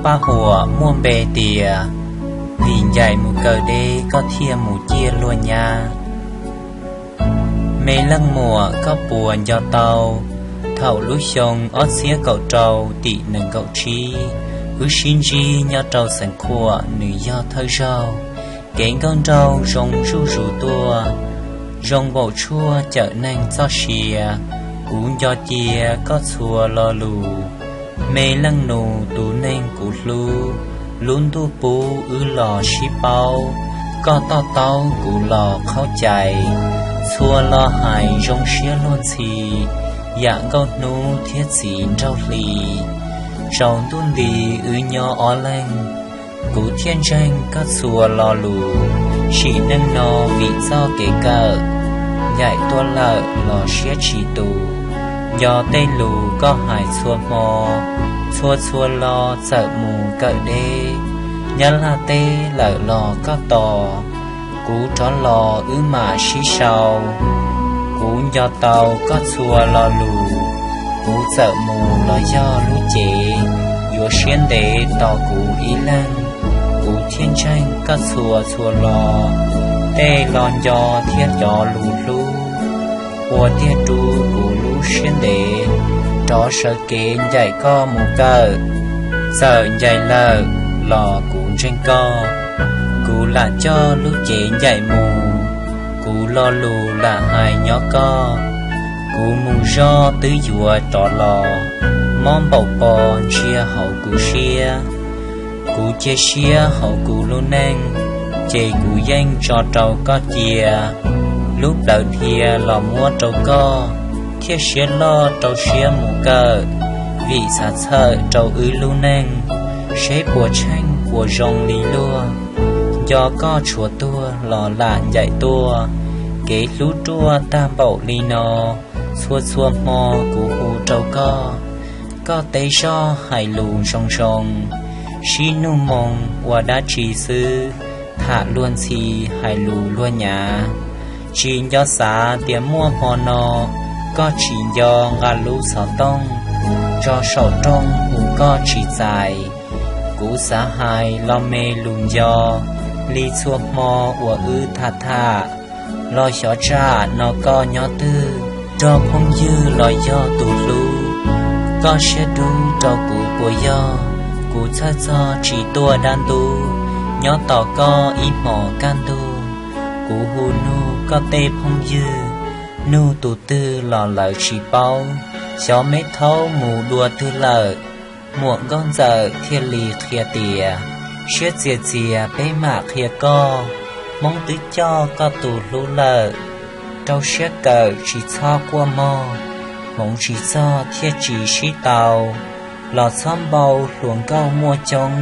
Paj huam muaj npe tias, vim ncaim mus kawm deb koj thiaj mus ciaj luag nyab. Me leej muam, koj puas nco tau thaum lub xyoo ob txhiab kaum rau, tim nees nkaum tsib, wb sib ntsib nyob rau xeev Khuam, nws yog thawj zaug. Kev nkauj nraug zoo zuj zus tuaj, zoo npaum tshuaj cawm neeg txoj sia. Kuv nco cia koj txhua lo lus, me leej nus tus neeg kuv hlub. Lub ntuj pub wb los sib paub, koj to taub kuv los qhaub cai. Txhua lo hais zoo siab luag ntxhi, yam nkauj hnub thiab txiv nraug hli. Tsaus ntuj nti wb nyob ob leeg, kuv thiaj ntseeg koj txhua lo lus. Sim neej no vim txoj kev kawm, ncaim tuaj lawm los siab tsis tus. Nco tej lus koj hais txhua hmo, txhua txhua lo txawm mus kawm deb. Nyab Laj teb lawm los koj tos, kuv rov los wb mam sib sau. Kuv nco tau koj txhua lo lus, kuv txawm mus los yog lub cev, yuav siab ntev tos kuv ib leeg. Kuv thiaj ntseeg koj txhua txhua lo, tej lo nco thiab cov lus hlub, ua tiag rub kuv lub siab ntev. Rov sawv kev ncaim koj mus kawm, txawm ncaim lawm los kuv ntseeg koj. Kuv lam coj lub cev ncaim mus, kuv lo lus lam hais nyob koj. Kuv mus zoj twb yuav rov los, mob npaum pos ntsia hauv kuv siab. Kuv cia siab hauv kuv lub neej, ces kuv yeej tso rau koj cia. Lub plawv dhia los muab rau koj, thiaj siab loj rau siab mus kawm. Vim xav txhawm rau wb lub neej, seb puas tsheej puas zoo li luag. Nco koj tshuav tuag los lam ncaim tuaj, kev hlub ruaj tag npaum li no. Txhua txhua hmo kuv hu rau koj, koj teb zoj hais lus zoo zoo. Sib nug moo ua dab tsi xwb, tham luag ntxhi hais lus luag nyav. Tsis nco xav tias muaj hmo no, koj tsis nco nqa lub xov tooj, tso saum rooj hu koj tsis txais. Kuv xav hais los me lus nco, li txhua hmo uas wb tham tham, los xyov tsam no koj nyob twg. Nrog phooj ywg los yog tus hlub, koj siab dub rau kuv puas yog? Kuv txhawj txog tsis tuaj dab ntub, nyob tos koj ib hmos kaj ntug. Kuv hu nug koj tej phooj ywg, nug tus twg los lawv tsis paub. Xyov me thaub mus dua twg lawm, muam nkauj ntxawm thiaj li qhia tias, siab txias txias peb mam qhia koj, Hmoob twb coj koj tus hlub lawm, rau siab kawm tsis txhob quaj mog, hmoov tsis txog thiaj tsis sib tau, los txhob npau hluas nkauj muaj coob,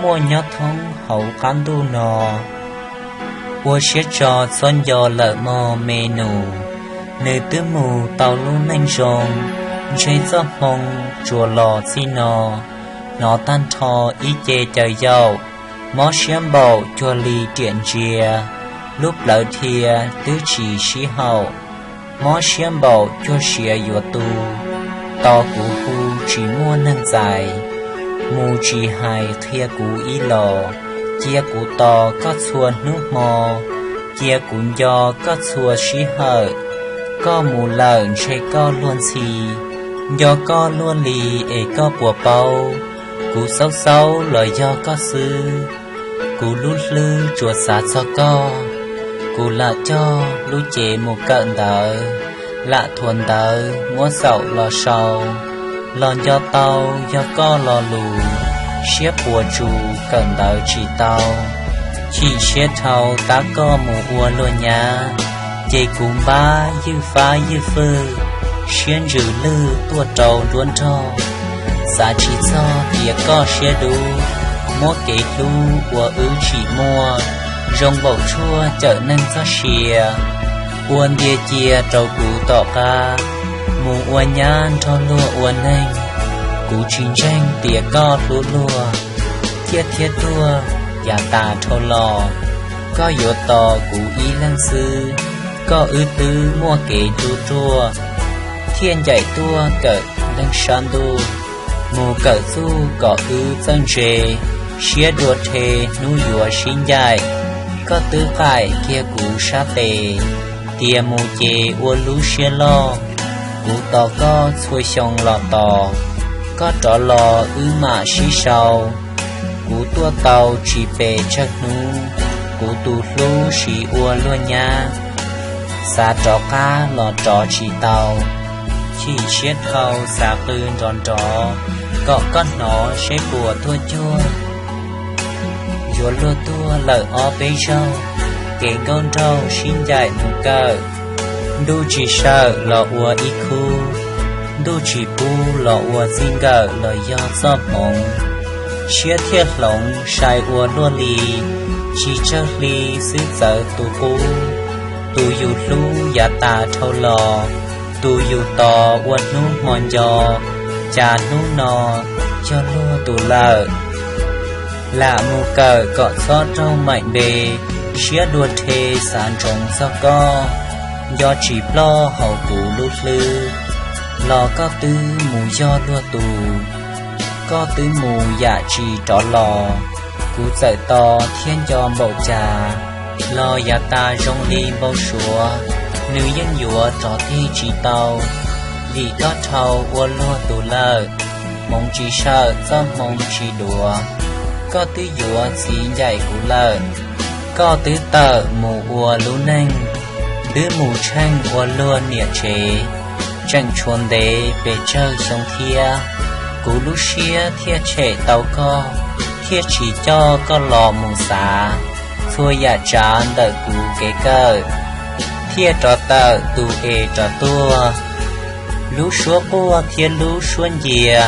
muaj nyob thoob hauv qab ntuj no. Ua siab tso txhob nco lawm mog me nus, nws twb mus tau lub neej zoo, ntshe txoj hmoo tsuas los txij no. Hnov tag nrho ib ce caws yaum, mob siab npaum cuag li riam ntsia, lub plawv dhia twb tsis sib haum, mob siab npaum cuag siav yuav tu. Tos kuv hu tsis muaj neeg txais, mus tsis hais qhia kuv ib los, cia kuv tos koj txhua hnub hmo, cia kuv nco koj txhua sij hawm. Koj mus lawm ntshe koj luag ntxhi, nco koj luaj li es koj puas paub? Kuv xaub xaub los yog koj xwb, kuv lub hlwb tsuas xav txog koj. Kuv lam cog lub cev mus kawm ntawv, lam thuav ntawv muab xaum los sau, los nco tau yog koj lo lus, siab puas tsus kawm ntawv tsis tau. Chim siab dhau tab koj mus ua luag nyab, ces kuv npab ywj fab ywj fwj, siab ntsws lwj tuaj rau nruab nrog. Xav tsis txog tias koj siab dub, muab kev hlub ua wb tsim muaj, zoo npaum tshuaj cawm neeg txoj sia. Ua ntia cia rau kuv tom qab, mus ua nyab nrog luag ua neeg. Kuv tsis ntseeg tias koj hlub luag, thiaj thiab tuag yav tas dhau los. Koj yuav tos kuv ib leeg xwb, koj wb twb muaj kev hlub ruaj, thiaj ncaim tuaj kawm neeg sab ntuj. Mus kawm txuj kom wb txawj ntse, siab dua rhe hnub yuav sib ncaim. Koj twb qaim kiag kuv sab tes, tias mus ces ua lub siab loj. Kuv tos koj txhua xyoo los tos, koj rov los wb mam sib sau. Kuv tuaj tau tsis pes tsawg hnub, kuv tus hlub siv ua luag nyab. Xav rov qab los rov tsis tau, chim siab dhau xav qw nrov nrov, kom koj hnov seb puas tuaj cuag. Yuav luag tuag lawm ob peb zaug, kev nkauj nraug sib ncaim mus kawm. Ntuj tsis sawm los ua ib khub, ntuj tsis pub los ua txij nkawm los yog txoj hmoov. Siab thiaj hloov sai ua luaj li, tsis tsawg hli xwb txawv tus qub. Tus yus hlub yav tas dhau los, tus yus tos ua hnub hmo nco, cas hnub no yog luag tus lawm. Lam mus kawm kom txhob raug maim npe, siab dua rhe xav ntsoov txog koj. Nco tsis ploj hauv kuv lub hlwb, los koj twb mus yog luag tus. Koj twb mus yam tsis rov los, kuv txawm tos thiab nco npaum cas. Los yav tas zoo li npau suav, nws yeej yuav rov tig tsis tau, vim koj dhau ua luag tus lawm. Hmoov tsis sawm txoj hmoo tsis duav, koj twb yuav txiv ncaim kuv lawm. Koj twb tawm mus ua lub neej, twb mus tsheej ua luag niam tsev. Tseem tshuav ntev pes tsawg xyoo thiab, kuv lub siab thiaj tshem tau koj, thiaj tsis coj koj los mus xav. Txhua yam tsav ntawm kuv kev kawm, thiaj rov tawm tus es rov tuaj. Lub suab quaj thiab lub suab ncia,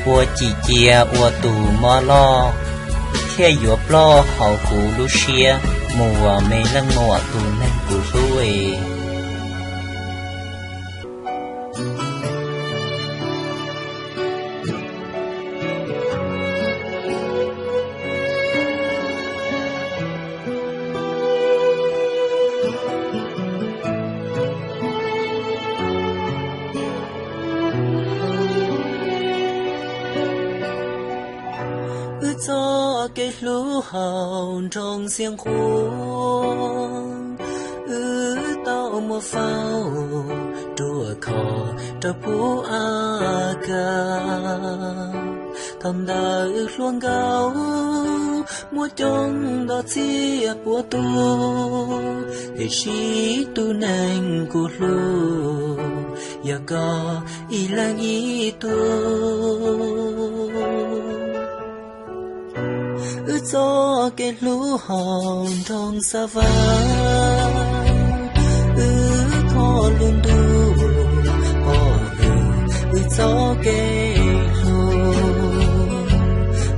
ua cim cia ua tus mob loj, thiaj yuav ploj hauv kuv lub siab mus ua me leej muam tus neeg kuv hlub es. Wb txoj kev hlub hauv nroog Xiav Qhuas, wb tau muab faus ruaj khov rau pub a ka. Thaum ntawd hluas nkauj muaj coob ntau txhiab puas tus, tiam sis tus neeg kuv hlub yog koj ib leeg ib tug. Wb txoj kev hlub hauv nroog Xav Vas, wb thov lub ntuj pom hwm wb txoj kev hlub.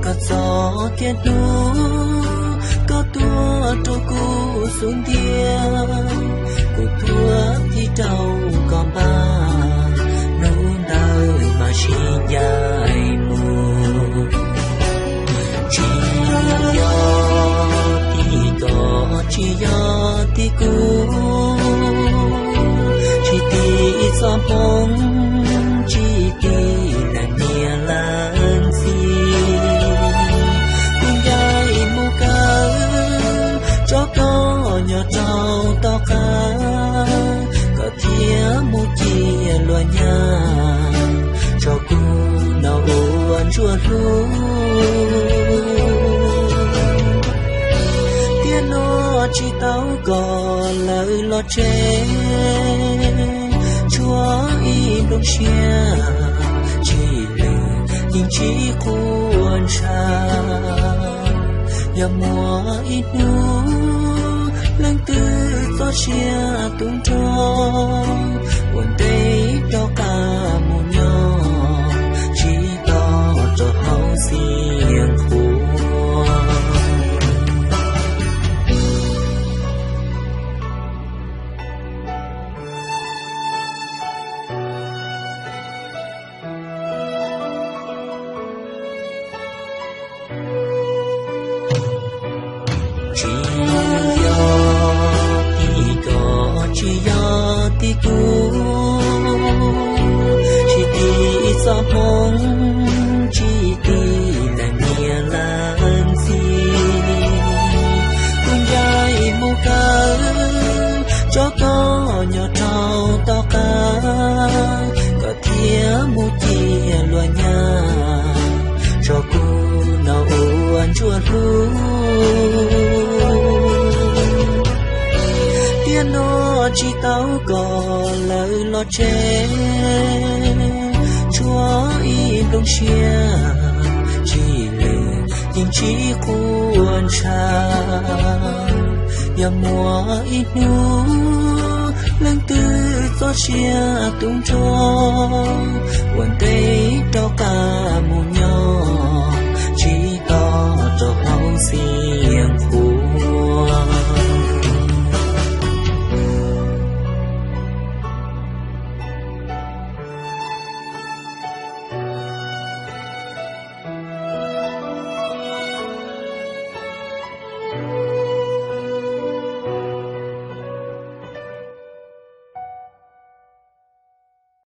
Koj txoj kev hlub, koj tuaj rau kuv xub ntiag, kuv tuag tig rau koj npaj, hnub ntawd mam sib ncaim mus. Tsis yog tim koj, tsis yog tim kuv, tsis tim txoj hmoov, tsis tim leej niam leej txiv. Kuv ncaim mus kawm, tso koj nyob rau tom qab, koj thiaj mus ciaj luag nyab, tso kuv noj ua ntsuag hlub. Tiam no tsis tau koj lawm los tseg, tshuav ib nplooj siab tsib lwm yeej tsis quaj ntshav. Yog muaj ib hnub leej twg txoj sia tu nrho, ua ntej rov qab mus nyob tsis tau rau hauv Xiav Qhuas. Tsis yog tim koj, tsis yog tim kuv, tsis tim txoj hmoov, hlub. Tiam no tsis tau kom lawv los tseg, tshuav ib nplooj siab tsis lwj yeej tsis quaj ntshav. Yog muaj ib hnub leej twg txoj sia tu nrho, ua ntej rov qab